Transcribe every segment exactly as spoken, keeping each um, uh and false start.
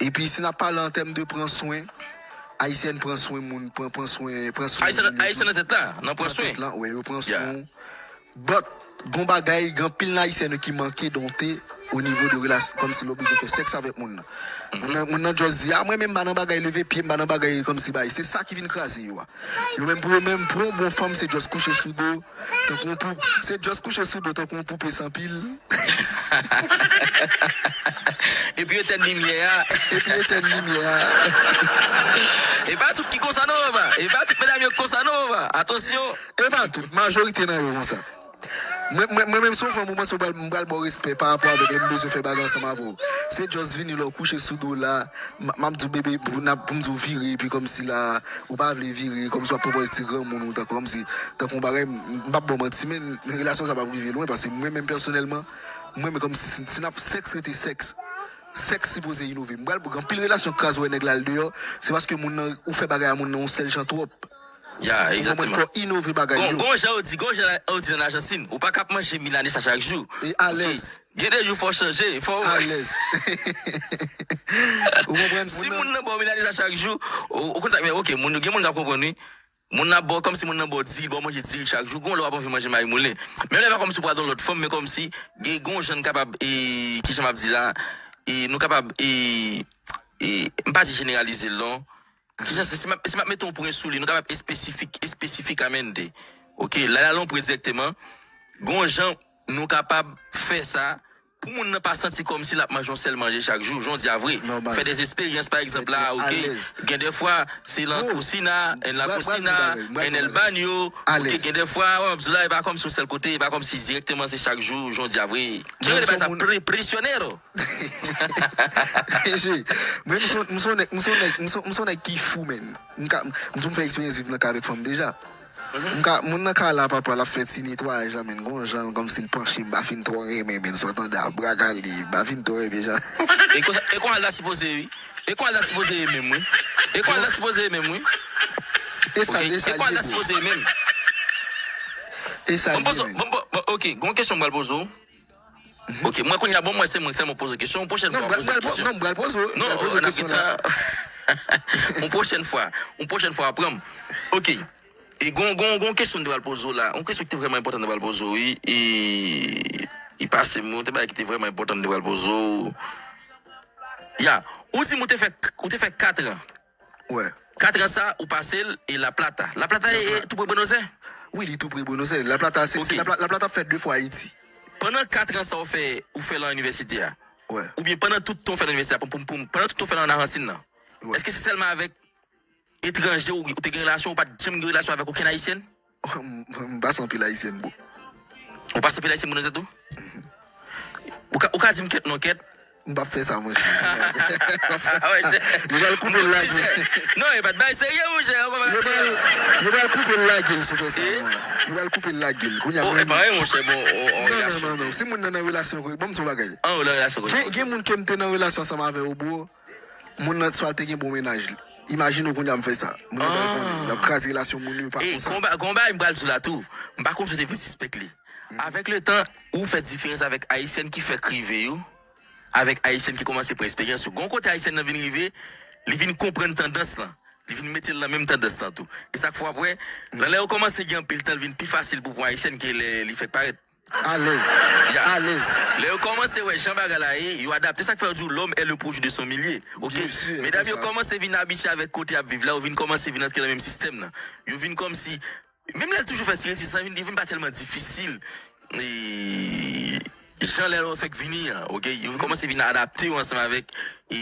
Epi si n ap pale an tèm de pran swen, Ayisyèn pran swen moun, pran, pran swen, pran swen moun yo tou. Ayisyèn nan tèt la, nan pran swen. Nan tèt la, wi, yo pran swen w. But, gon bagay, gen anpil nan Ayisyèn yo ki manke donte o nivo de relasyon, kòmsi lè w bezwen fè sèks avèk moun nan. Moun nan, moun nan just di, a, mwen menm m pa nan bagay leve pye, m pa nan bagay kòmsi bay. Se sa ki vin kraze yo a. Yo menm pou yo menm, pou yon bon fanm, se just kouche sou do, tankou yon pou, se just kouche sou do tankou yon poupe san pil. Epi yo etèn limyè a. Epi yo etèn limyè a. E pa tout ki konsa non, papa. E pa tout medam yo ki konsa non, papa. Atansyon. E pa tout, majorite nan yo konsa. Mwen, mwen, mwen menm, si w fanm ou panse w pral, m pral ba w respè pa rapò avèk lè m bezwen fè bagay ansanm avè w. Se just vini lè w kouche sou do la, m, m ap di w, bebe, pou n ap, pou m di w vire, epi kòmsi la, ou pa vle vire, kòmsi w ap pran pòz ti granmoun ou tankou, kòmsi, tankou yon bagay, m, m p ap ba w manti, men relasyon sa p ap rive lwen, paske mwen menm pèsonèlman, mwen menm kòmsi si, si n ap sèks rete sèks, sèks sipoze inove. M pral, gen anpil relasyon k kraze, w wè nèg la al deyò, se paske moun nan, ou fè bagay a moun nan yon sèl jan twòp. Ya, egzakteman. Ou konprann, fò inove bagay yo. Gon, gon jan yo di, gon jan yo di nan Ajantin, ou pa ka ap manje milanesa chak jou. E alèz. Gen de jou fò w chanje, fò w alèz. Ou konprann? Si moun nan ba w milanesa chak jou, ou, ou konn sa, men ok, moun yo, gen moun k ap konprann, wi. Moun nan ap ba w, kòmsi moun nan ba w diri, ba w manje diri chak jou, gon lè w ap anvi manje mayi moulen. Menm lè pa kòmsi w pral nan lòt fanm, men kòmsi, gen gon jan n kapab, e, kijan m ap di la, e, nou kapab, e, e, m pa di jeneralize l non, Kijan se, si m ap, si m ap mete yon pwen sou li, nou kapab espesifik, espesifikamente. Ok, la, la, yon pwen dirèkteman. Gen yon jan nou kapab fè sa pou moun nan pa santi kòmsi l ap manje yon sèl manje chak jou, jan w di a vre. Fè des expériences, pa egzanp la, ok. Gen de fwa, se lan kusina, en la cocina, en el baño, ok. Gen de fwa, w ap di la, e pa kòmsi yon sèl kote, e pa kòmsi dirèkteman se chak jou, jan w di a vre. Yo rele bagay sa pre-, prisionero. Mwen, m se yon, m se yon nèg, m se yon nèg, m se, m se yon nèg ki fou, men. M ka, m tou m fè eksperyans viv nan kay avèk fanm deja. M ka, moun nan kay la, papa, l ap fè ti netwayaj la, men. Gon jan, kòmsi l panche, m pa fin twò renmen, men. Sa w tande a, bra kale, m pa fin twò renmen, jan. E konsa, e konsa l ta sipoze ye, wi. E konsa l ta sipoze ye menm, wi. E konsa l ta sipoze ye menm, wi. E sa, e sa l ta sipoze ye menm. E sa l ye menm. Bon, bon, bon, ok, gon kesyon m pral poze w. Ok, mwen kounye a, bon, mwen se mwen k sèlman poze kesyon. Yon pwochèn fwa, w a poze kesyon. Non, m pral poze, m pral poze, m pral poze kesyon la. Yon pwochèn fwa, yon pwochèn fwa, w a pran m. Ok. E gon, gon, gon kesyon m te pral poze w la. Yon kesyon ki te vrèman enpòtan m te pral poze w, wi. E, e pase m, yon te bagay ki te vrèman enpòtan m te pral poze w. Ya, ou di m ou te fè, ou te fè kat an. Wè. Kat an sa, ou pase l e La Plata. La Plata e, e tou pre Buenos Aires? Wi, li tou pre Buenos Aires. La Plata, se, se La Pla-, La Plata fè de fwa Ayiti. Pandan kat an sa ou fè, ou fè lan inivèsite a? Wè. Oubyen pandan tout tan ou fè lan inivèsite a, poum, poum, poum, pandan tout tan ou fè lan Ajantin nan? Wè. Èske se sèlman avèk etranje ou, ou te gen relasyon, ou pa t janm gen relasyon avèk okenn Ayisyèn? M, m pase anpil Ayisyèn, bro. Ou pase anpil Ayisyèn, Buenos Aires tou? Ou ka, ou ka di m kèt non kèt? M p ap fè sa, monchè. Monchè. Yo pral koupe l lage. Non, e pa t bagay serye, monchè. Yo pral, yo pral koupe l lage l si w fè sa, man. Yo pral koupe l lage l. Kounye a, oh, mwen, e pa anyen, monchè, bon, on, on relasyon. Non, non, non, non. Si moun nan nan relasyon, ban m di w yon bagay. An, ou nan relasyon. Gen, gen moun ke m te nan relasyon ansanm avè yo, bro. Moun nan swa l te gen bon mennaj li. Imajine w kounye a m fè sa. Moun nan pral konnen. L ap kraze relasyon moun yo pa konsa. E, gon ba-, gon bagay m pral di w la tou. M pa konn si w te vin sispèk li. Avèk letan, ou fè diferans avèk Ayisyèn ki fèk rive yo, avèk Ayisyèn ki kòmanse pran eksperyans yo. Gon kote Ayisyèn nan vin rive, li vin konprann tandans lan. Li vin mete l nan menm tandans lan tou. E sa k fè w ap wè, nan lè yo kòmanse gen anpil tan, li vin pi fasil pou pran Ayisyèn ke lè li fèk parèt. Alèz. Ya. Alèz. Lè yo kòmanse wè jan bagay la ye, yo adapte. Sa k fè yo di w, l'homme est le produit de son milieu. Ok? Byen si, medam yo kòmanse vin abitye avèk kote y ap viv la, yo vin kòmanse vin antre nan menm sistèm nan. Yo vin kòmsi, menm lè l toujou fè ti reti, sa vin, li vin pa tèlman difisil. E, jan lè yo fèk vini an, ok? Yo vin kòmanse vin adapte yo ansanm avèk, e,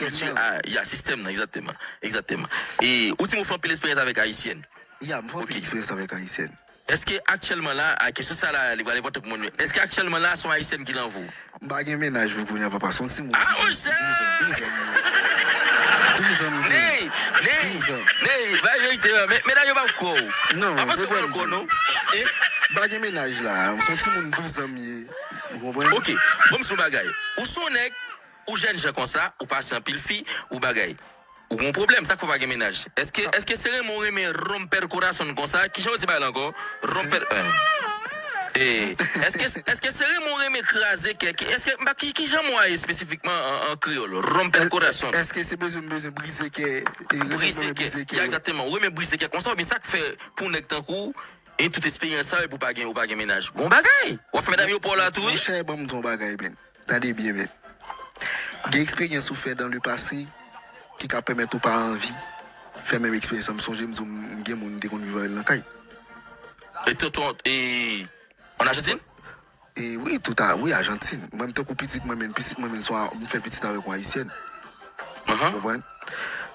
kilti a, ya, sistèm nan, egzakteman. Egzakteman. E, ou di m ou fè anpil eksperyans avèk Ayisyèn. Ya, m fè anpil eksperyans avèk Ayisyèn. Èske aktyèlman la, a, kesyon sa la, li pral enpòtan pou moun yo. Èske aktyèlman la, se yon Ayisyèn ki lan vi w? M pa gen mennaj pou kounye a, papa, se yon timoun. Ah, monchè! Douz an, douz an. Douz an, m gen. Ney, Ney, Ney, bay verite a. Men, medam yo p ap kwè w. Non, yo panse w pa kwè w, non. Eh? M pa gen mennaj la, se yon timoun douz an m ye. Ou konprann? Ok, bon, m sou bagay. Ou se yon nèg, ou jèn jan konsa, ou pase anpil fi, ou bagay. Ou gon pwoblèm, sa k fè w pa gen mennaj. Èske, èske se renmen w renmen romper corazón konsa? Kijan yo di bagay la ankò? Romper, eh. Èske, èske se renmen w renmen kraze kè? Ki, èske, m pa, ki, ki jan mo a ye espesifikman an, an kreyòl? Romper el corazón. Èske se bezwen, bezwen brize kè? Brize kè. Ya, egzakteman. Ou renmen brize kè konsa, oubyen sa k fè pou nèg tankou w, e tout esperyans sa, epi w pa gen, ou pa gen mennaj. Bon bagay! W ap fè medam yo pa w la tou, wi. Monchè, ban m di w yon bagay, men. Tande byen, men. Gen eksperyans ou fè dans le passé ki ka pèmèt ou pa anvi fè menm eksperyans lan. M sonje m di w m gen moun m te konn viv avè l nan kay. E tonton, e, an Ajantin? E wi, tout a, wi, Ajantin. Mwen, m tankou pitit mwen menm, pitit mwen menm, se yon, m fè pitit avèk yon Ayisyèn. Ou konprann?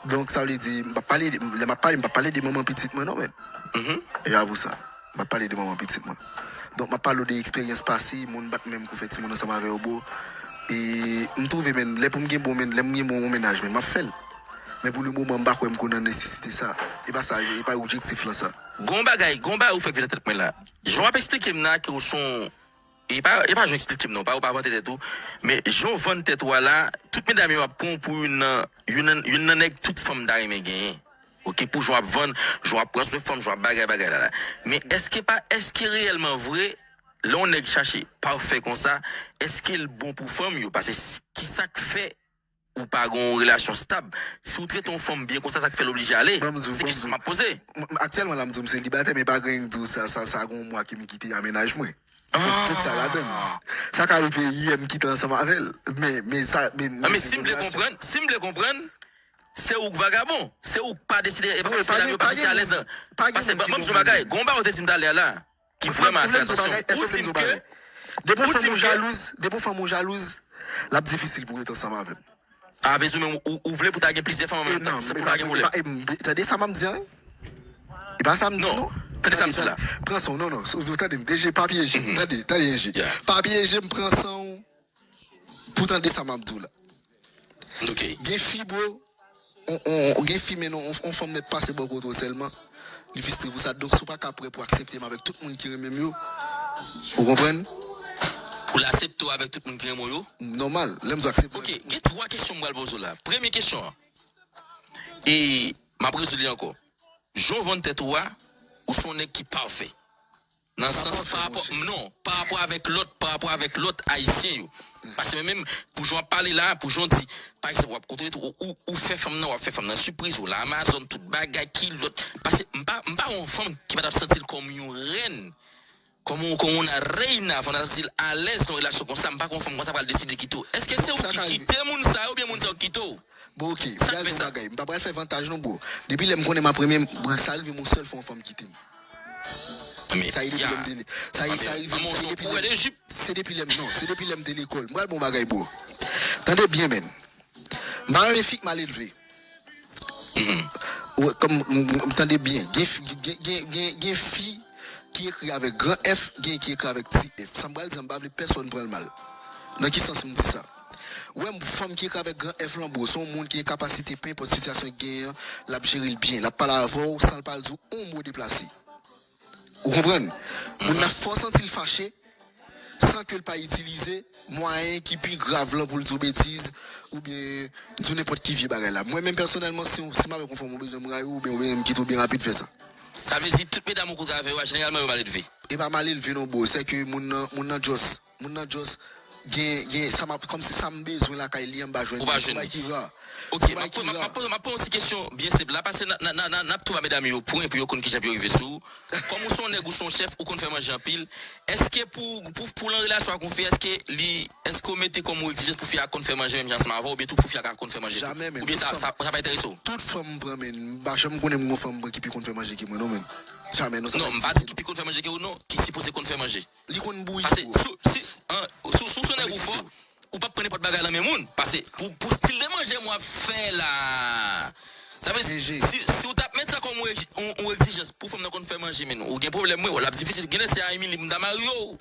Donk, sa vle di, m p ap pale de, lè m ap pale, m p ap pale de manman pitit mwen, non, men. E pa pou sa. M ap pale de manman pitit mwen. Donk, m ap pale w de eksperyans pase, moun bat menm kou fè timoun ansanm avè yo, bro. E m twouve, men, lè pou m gen bon, men, lè m gen bon mennaj, men, m ap fè l. Men pou le moman, m pa kwè m konn nan nesesite sa. E pa sa, e pa objektif lan sa. Gon bagay, gon bagay ou fèk vin nan tèt mwen la. Jan w ap eksplike m nan ke w se yon, e pa, e pa jan w eksplike m non, pa, ou pa vante tèt ou. Men jan w vann tèt ou a la, tout medam yo ap pran w pou youn nan, youn nan, youn nan nèg tout fanm ta renmen genyen. Oke, pou jan w ap vann, jan w ap pran swen fanm, jan w ap bagay, bagay la la. Men èske pa, èske reyèlman vre, lè yon nèg chache pafè konsa, èske l bon pou fanm yo? Paske s-, kisa k fè ou pa gen yon relasyon stab? Si w trete yon fanm byen konsa, sa k fè l oblije ale? Se kesyon m ap poze. M, m, aktyèlman la, m di w m selibatè, men pa gen anyen k di w sa, sa, sa gen yon mwa ke m kite a mennaj mwen. Tout sa ladann. Sa ka rive yè m kite ansanm avè l. Men, men sa, men, men si m vle konprann, si m vle konprann, se ou k vagabon. Se ou k pa deside, e pa, pa deside alèz nan. Paske ban m di w bagay, gon bagay ou te di m talè a la, ki vrèman atire atansyon. Ou di m ke, depi yon fanm ou jalouz, depi yon fanm ou jalouz, l ap difisil pou rete ansanm avè m. A, vle di ou menm, ou, ou vle pou ta gen plizyè fanm an menm tan, pou ta gen pwoblèm. Tande sa m ap di an. E pa sa m di non. Tande sa m di la. Pran san w, non, non. Tande m, D J, pa pyeje m. Tande, tande, D J. Pa pyeje m, pran san w pou tande sa m ap di w la. Gen fi, bro, on, on, gen fi, men non, on, on fanm nèt pase bò kote w sèlman, li fristre pou sa. Donk, si w pa ka prè pou aksepte m avèk tout moun ki renmen m yo, ou konprann? Pou l aksepte w avèk tout moun ki renmen w yo? Nòmal, lè m di w aksepte. Oke, gen twa kesyon m pral poze w la. Premye kesyon an, e m ap rezoud li ankò. Jan w vann tèt ou a, ou se yon nèg ki pafè. Nan sans pa rapò, non, pa rapò avèk lòt, pa rapò avèk lòt ayisyen yo. Paske menm, menm, pou jan w ap pale la, pou jan w di, pa egzanp, w ap kontwole tou, ou, ou, ou fè fanm nan, w ap fè fanm nan sipriz, ou la Amazon, tout bagay, kilòt. Paske m pa, m pa yon fanm ki pa t ap santi l kòm yon rèn, kòm yon, kòm yon reina, fanm nan santi l alèz nan yon relasyon konsa, m pa kwè yon fanm konsa pral deside kite w. Èske se ou ki kite moun sa yo, oubyen moun sa yo kite w? Bon, oke, gade yon bagay, m pa pral fè vantaj non, bro. Depi lè m konnen m ap renmen, sa rive m yon sèl fwa yon fanm kite m. Sa e depi lè m te, sa e, sa rive m, sa e depi lè m, se depi lè m, non, se depi lè m te lekòl. M pral bon bagay, bro. Tande byen, men. M pa renmen fi k mal elve. Ou, kòm, m, m, m tande byen. Gen fi, gen, gen, gen, gen fi ki ekri avèk gran F, gen ki ekri avèk ti F. Sa m pral di a, m pa vle pèsonn pran l mal. Nan ki sans m di sa? Ou wè, fanm ki ekri avèk gran F lan, bro, se yon moun ki gen kapasite, penenpòt sitiyasyon ki genyen an, l ap jere l byen. L ap pale avè w san l pa di w yon mo deplase. Ou konprann? Moun nan fè w santi l fache, san ke l pa itilize mwayen ki pi grav lan pou l di w betiz, oubyen di w nenpòt ki vye bagay la. Mwen menm pèsonèlman, si, si m avèk yon fanm, ou bezwen m rayi w, oubyen, oubyen m kite w byen rapid, fè sa. Sa vle di tout medam ou koute avè yo a, jeneralman yo mal elve. E pa mal elve non, bro, se ke moun nan, moun nan just, moun nan just gen, gen, sa m ap, kòmsi sa m bezwen lakay li an, m pa jwenn li. Ou pa jwenn li. Se yon bagay ki ra. Oke, m ap poze, m ap poze, m ap poze yon ti kesyon byen senp la, paske n a, n a, n a, n a, n ap tou ba medam yo pwen pou yo konn kijan pou yo rive sou ou. Kòm ou se yon nèg, ou se yon chèf, ou konn fè manje anpil, èske pou, pou, pou w nan relasyon ak yon fi, èske li, èske w mete kòm yon egzijans pou fi a konn fè manje menm jan ansanm avè w, oubyen tou pou fi a ka konn fè manje tou? Jamè, men. Oubyen sa, sa, sa pa enterese w? Tout fanm m pran, men, m pa janm konnen m gon fanm m pran ki pi konn fè manje ke mwen, non, men. Jamè, non, sa pa egziste. Non, m pa di ki pi konn fè manje ke ou, non, ki sipoze konn fè manje. Li konn bouyi tou. Paske si w, si, an, si w, si w se yon nèg ou fò, ou p ap pran nenpòt bagay nan men moun. Paske pou, pou stil de manje m w ap fè la, sa vle di, si, si w t ap met sa kòm yon, yon, yon egzijans pou fanm nan konn fè manje, men ou gen pwoblèm, wi, w ap difisil. Genlè se a Emily m ta marye w.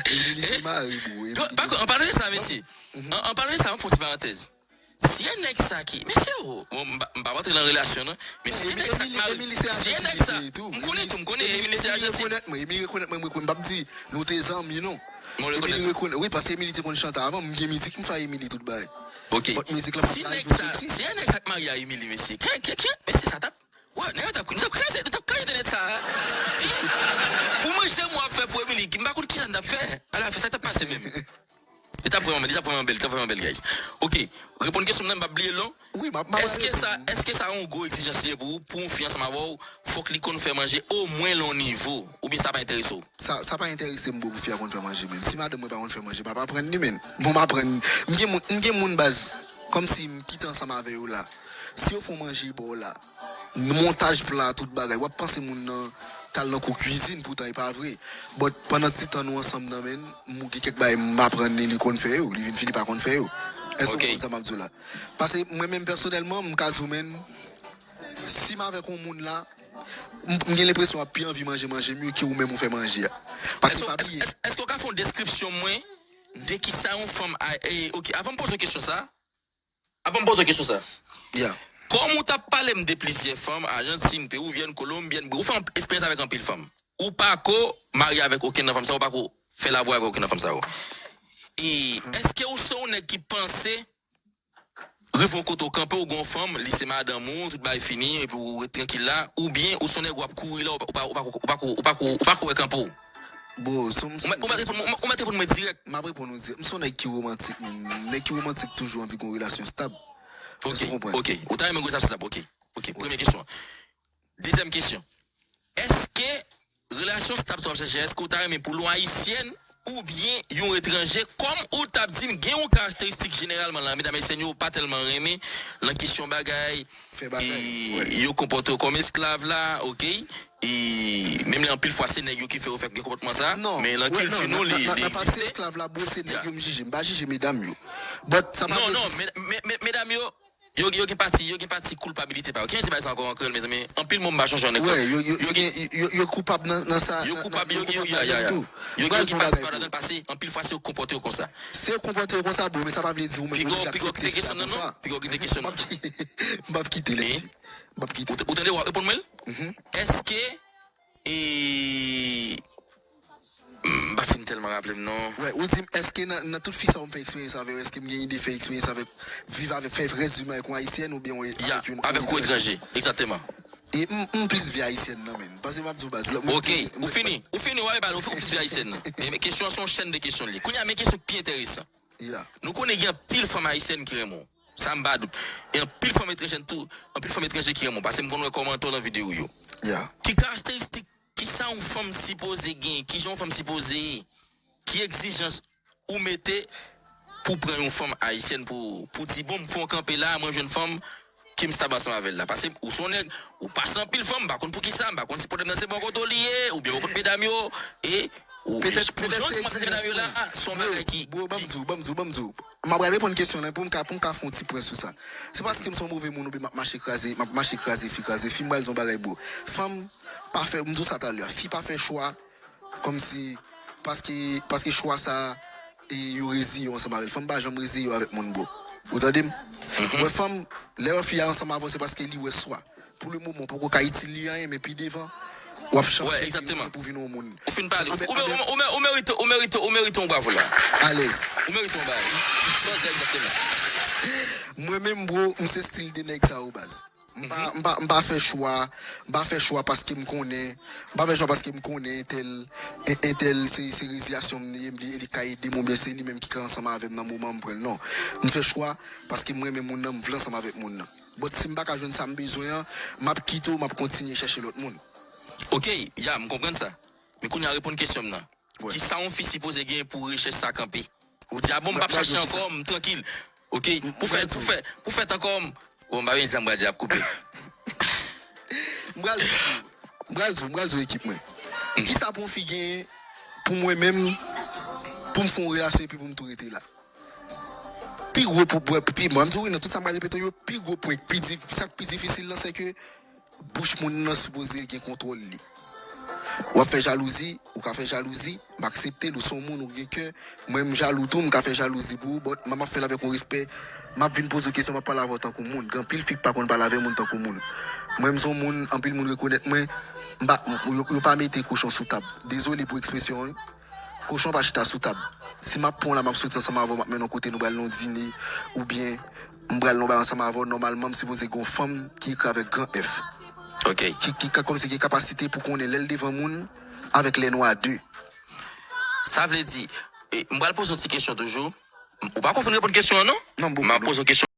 Emily te mare, bro. Emily. Pa, pa, an palan de sa, mesye. An, an palan de sa, m ap fè yon ti parantèz. Si e nèg sa ki, mesye, o, bon, m pa, m pa rantre nan relasyon, non. Men si e nèg sa k mare, si e nèg sa, m konnen tou, m konnen Emily se Ajantin. Emily rekonèt mwen, Emily rekonèt mwen, mwen, m p ap di nou te zanmi, non. Emily rekonèt, wi, paske Emily te konn chante avan, m gen mizik m fè Emily tout bagay. Oke. But mizik la pa live soti. Si e nèg sa k marye a Emily, mesye, ke, ke, ke, mesye, sa t ap Wè, nèg yo t ap, nou t ap kraze, nou t ap kraze entènèt sa a. Pou mwen, jan mwen ap fè pou Emily, m pa konn kisa n t ap fè. Alafè, sa k t ap pase menm? Li t ap vrèman, li t ap vrèman bèl, li t ap vrèman bèl, guys. Ok, reponn kesyon m nan, m p ap bliye l non. Wi, m ap, m ap Èske sa, èske sa yon gwo egzijans li ye pou ou, pou yon fi ansanm avè w, fòk li konn fè manje omwen lan yon nivo, oubyen sa pa enterese w? Sa, sa pa enterese m bro pou fi a konn fè manje, men. Si madanm mwen pa konn fè manje, m ap aprann li, men. Bon, m aprann. M gen moun, m gen moun baz, kòmsi m kite ansanm avè yo la. Si yo fè yon manje ba w la, montaj pla, tout bagay, w ap panse moun nan t al nan kou kwizin, poutan e pa vre. But pandan ti tan nou ansanm nan, men, m gen kèk bagay m aprann li, li konn fè yo, li vin fini pa konn fè yo. Èske w Ok. konprann sa m ap di w la? Paske mwen menm pèsonèlman, m ka di w, men, si m avèk yon moun la, m, m gen lenpresyon w ap pi anvi manje manje m yo ke ou menm ou fè manje a. Paske Èske, pa bliye. Èske, èske w ka fè yon deskripsyon mwen de kisa yon fanm a, e, ok, avan m poze w kesyon sa, avan m poze w kesyon sa. Yeah. Kòm ou t ap pale m de plizyè fanm, ajantin, peruvyèn, kolonbyèn, ou fè eksperyans avèk anpil fanm. Ou pa ko marye avèk okenn nan fanm sa yo, ou pa ko fè lavwa avèk okenn nan fanm sa yo. E èske ou se yon nèg ki panse rive yon kote ou kanpe, ou gon fanm, li se madanm ou, tout bagay fini, epi ou ret trankil la, oubyen ou se yon nèg w ap kouri la, ou pa, ou pa, ou pa, ou pa, ou pa, ou pa, ou pa kouri kanpe w? Bro, son, Ou mèt, ou mèt reponn, ou mèt, ou mèt reponn mwen dirèk. M ap reponn ou dirèk. M se yon nèg ki romantik, men nèg ki romantik toujou anvi gon relasyon stab. Ok, Èske w konprann? Ok. Ou ta renmen gon relasyon stab, ok. Ok, Wi. Premye kesyon. Dezyèm kesyon. Èske relasyon stab sa w ap chèche a, èske w ta renmen pou l yon ayisyèn oubyen yon etranje? Kòm ou t ap di m, gen yon karakteristik jeneralman la, medam ayisyèn yo pa tèlman renmen lan kesyon bagay, Fè bagay, e, wè. yo konpòte yo kòm esklav la, ok? E menm lè anpil fwa se nèg yo ki fè yo fè gen konpòtman sa, Non, men lan wè, kilti non, nou, nan, li, nan, li nan pase egziste. esklav la, bro, se nèg Yeah. yo m jije, m pa jije medam yo. But sa pa Non, vle non, di men, men, men, medam yo, Yo, yo gen pati, yo gen pati koulpabilite pa yo. Ki jan se bay sa ankò an kreyòl, mezanmi? Anpil mo m pa chonje an nèg Wè, yo, yo, yo yo gen, gen, yo, yo koupab nan, nan sa, yo nan, koupab, nan, yo yo gen, koupab ya, ya, ladann ya. tou. Yo gen Baz, yon koupab bagay, pa ladann bro. pase, anpil fwa se yo k konpòte yo konsa. Se yo k konpòte yo konsa, bro, men sa pa vle di ou menm Piga, ou piga w kite aksepte kesyon sa nan, non? konsa. Piga w kite kesyon M nan. ap ki-, m ap kite lè. Hein? M ap kite. Ou t-, ou tande w ap reponn mwen l? Mhm. Èske E m pa fin tèlman raple m non. Wè, ou di m, èske nan, nan tout fi sa yo m fè eksperyans avè yo, èske m gen ide fè eksperyans avèk, viv avèk, fè rès vi m avèk yon ayisyèn oubyen yon, Ya, avèk yon, avèk yon yon etranje? etranje, egzakteman. E m, m plis vi ayisyèn nan, men. Paske m ap di w baz. Lè, mwen Ok, tou, ou mwen, fini, ou fini, w ap pale, ou fi-, ou plis vi ayisyèn nan. Men, men kesyon an se yon chèn de kesyon li ye. Kounye a, men kesyon ki enteresan. Ya. Nou konnen gen anpil fanm ayisyèn ki renmen w. Sa m pa dout. E anpil fanm etranjè tou, anpil fanm etranje ki renmen w, paske m konn wè kòmantè w nan videyo yo. Ya. Ki karakteristik, kisa yon fanm sipoze gen, kijan yon fanm sipoze ye, ki egzijans ou mete pou pran yon fanm ayisyèn pou, pou di, bon, m fè yon kanpe la, mwen jwenn fanm ke m stab ansanm avè l la. Paske ou se yon nèg, ou pase anpil fanm, m pa konn poukisa, m pa konn si pwoblèm nan se bò kote w li ye, oubyen bò kote medam yo, e ou, Petèt, pou petèt jan se w kòmanse medam yo la, egzijans. Se yon Bro, bagay ki, bro, ban m ki di w, ban m di w, ban m di w. M ap reponn kesyon lan pou m ka, pou m ka fè yon ti pwen sou sa. Se paske m se yon move moun oubyen m ap mache kraze, m ap mache kraze fi, kraze fi, m pral di yon bagay, bro. Fanm pa fè, m di w sa talè a, fi pa fè chwa kòmsi, paske, paske chwa sa, e yo reziye yo ansanm avè l. Fanm pa janm reziye yo avèk moun, bro. Ou tande m? Mhm. Wè fanm, lè wè fi a ansanm avè w, se paske li wè swa. Pou le moman, w poko ka itil li anyen, men pi devan, w ap chanje Wè, egzakteman. pou vin yon moun. Ou fin pale. Ou, Anbe- ou, anbe- ou, ou, ou merite, ou merite, ou merite yon bravo la. Alèz. Ou merite yon bravo. Sa w di a egzakteman. Mwen menm, bro, m se stil de nèg sa yo, baz. M pa, Mhm. m pa, m pa fè chwa, m pa fè chwa paske m konnen, m pa fè chwa paske m konnen entèl, en-, entèl se, se reziyasyon m li ye, m li, li ka ede m oubyen se li menm ki ka ansanm avè m nan moman m pran l, non. M fè chwa paske m renmen moun nan, m vle ansanm avèk moun nan. But si m pa ka jwenn sa m bezwen an, m ap kite w, m ap kontinye chèche lòt moun. Ok, ya, m konprann sa. Men kounye a reponn kesyon m nan. Wè. Kisa yon fi sipoze gen pou rechèch sa kanpe? Ou di, a bon, m p ap Baz, chèche yo di sa. ankò, m trankil. Ok, M, pou m fè, pral pou di w. fè, pou fè ankò, m, bon, m pa vin di sa m pral di ap koupe. M pral di w, m pral di w, m pral di w ekip mwen. Kisa pou yon fi genyen pou mwen menm, pou m fè yon relasyon epi pou m tou rete la? Pi gwo pou, pou, pi, mwen, m di w wi, nan tout sa m pral repete yo, pi gwo pwen, pi di, sa k pi difisil lan, se ke bouch moun nan sipoze gen kontwòl li. W ap fè jalouzi, ou ka fè jalouzi, m aksepte l, ou se yon moun, ou gen kè. Mwen, m jalou tou, m ka fè jalouzi pou ou, but mwen, m ap fè l avèk yon respè. M ap vin poze w kesyon, m ap pale avè w tankou moun. Gen anpil fi k pa konn pale avè moun tankou moun. Mwen, m se yon moun, anpil moun rekonèt mwen, m pa, m, yo, yo pa mete kochon sou tab. Dezole pou ekspresyon an, wi. Kochon pa chita sou tab. Si m ap pran w la, m ap soti ansanm avè w, m ap mennen w kote nou pral nan yon dine, oubyen m pral nan yon bagay ansanm avè w, nòmalman, m sipoze gen yon fanm ki ekri avèk gran F. Ok. Ki, ki ka kòmsi gen kapasite pou konnen lè l devan moun avèk lè nou a de. Sa vle di, e, m pral poze yon ti kesyon toujou. Ou pa konn reponn kesyon an, non? Non, bon, M a non. Poze yon kesyon.